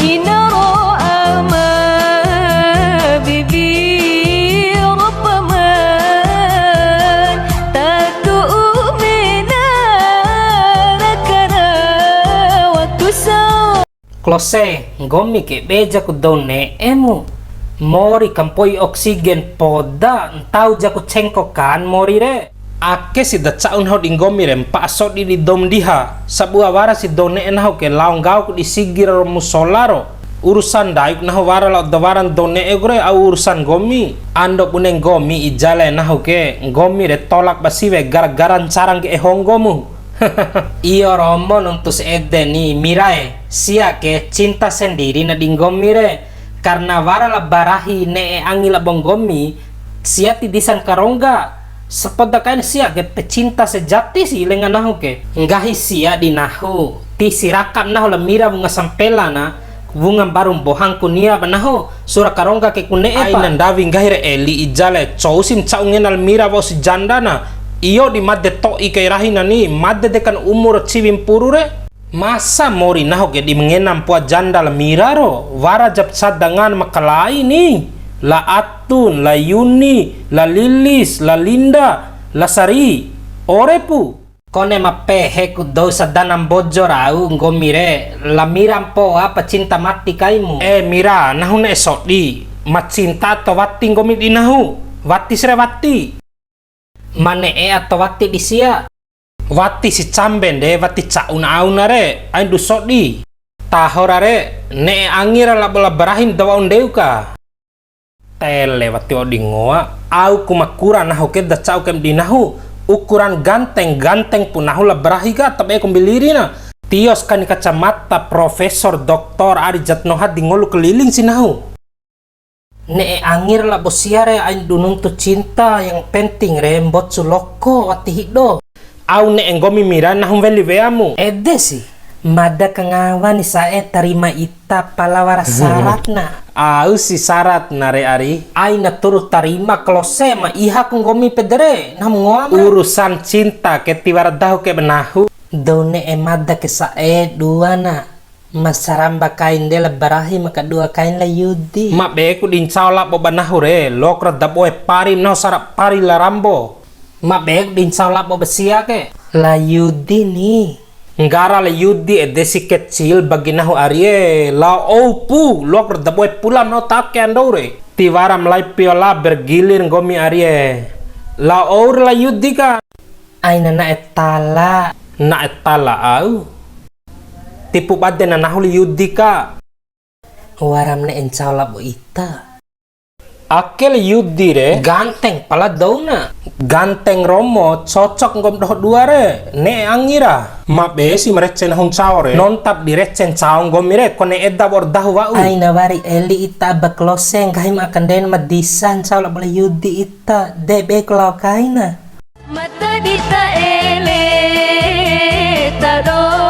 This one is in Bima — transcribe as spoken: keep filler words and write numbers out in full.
Ina ro ama, bibi ro paman, ta tu'u mena ra kara waktu sa. Klose, nggomi ke be jaku dou ne'emu. Mori kampoi oksigen poda, ntau jaku cengko kan mori re. Ake si da ca'u nahu di nggomi re, mpa'a sodi di dou ma ndiha, sabua wara si dou ne'e nahu ke lao nggauku di sigi ro musola ro. Urusan ndaiku nahu wara lao da waran dou ne'eku re, au urusan nggomi. Ando bune nggomi ijale nahu ke, nggomi re tolak ba siwe gara-gara ncara ngge'e honggomu. Iyo romo nuntus ede ni, Mira e, sia ke cinta sendiri na di nggomi re, karena wara la Barahi ne'e angi labo nggomi, sia ti disan karongga. Sapoda kain sia ke pecinta sejati si lenga nahu ke. Nggahi sia di nahu, ti si rakam nahu la Mira wunga sampela na, wunga mbaru mbohang ku nia ba nahu, sura karongga ke ku ne'e pa. Aina ndawi nggahi re eli ija le, cou si ma ca'u ngena la Mira wa'u si janda na. Iyo di made to'i kai rahi na ni, made dekan umur ciwi mpuru re. Masa mori nahu ke di ma ngena mpoa janda la Mira ro, wara jap cadangan makalai ni. La Atun, la Yuni, la Lilis, la Linda, la Sari. Ore pu. Kone ma pehe ku dou sadana Mbojo rau nggomi re, la Mira mpoa pecinta mati kaimu. Eh Mira, nahu ne'e sodi, ma cinta ato wati nggomi di nahu? Wati si re wati. Ma ne'e ato wati di sia? Wati si cambe nde, wati ca'un auna re, ain du sodi. Taho ra re, ne'e angi ra labo la Barahi ma da wa'u ndeu ka. Tele wati odi ngoa, au ku ma kura nahu ke da ca'u kaim di nahu, ukuran ganteng, ganteng pu nahu la Barahi ka, tabe ku mbiliri na. Tios kani kacamata Profesor Doktor Ari Jatnoha di ngolu keliling si nahu. Ne'e angi ra labo sia re, ain du nuntu cinta, yang penting re mbocu loko wati hido. Au ne'e nggomi Mira nahu ma weli weamu. Ede si, mada kangawa ni sa'e tarima ita pala wara syaratna. Au si syaratna re ari. Aina turu tarima klose ma iha ku nggomi pede re, nahu ma ngoa ma. Urusan cinta ke tiwara dahu ke ba nahu. Dou ne'e mada ke sa'e dua na. Ma saramba kain de la Barahi, ma kadua kain la Yudi. Ma be ku di ncao labo ba nahu re, lok ra daboe pari ma nahu sara pari la Rambo. Ma be ku di ncao labo ba sia ke. La Yudi ni. Nggara la Yudi ede si kecil bagi nahu arie, lao ou pu, lok ra daboe pula ma nahu take andou re. Tiwara ma lai piola bergilir nggomi arie. Lao ou re la Yudi ka. Aina na'e tala. Na'e tala au. Tipu bade na nahu la Yudi ka. Wara ma ne'e ncao labo ita. Ake la Yudi re. Ganteng pala dou na. Ganteng romo, cocok nggomi doho dua re. Ne'e angi ra. Ma be si ma rece nahu ncao re. Nontap di rece ncao nggomi re, kone eda wa'ur dahu wa'u. Aina wari eli ita ba klose, nggahi ma aka nden ma disa ncao labo la Yudi ita, de be ku lao kaina. Mata di ta ele ta do.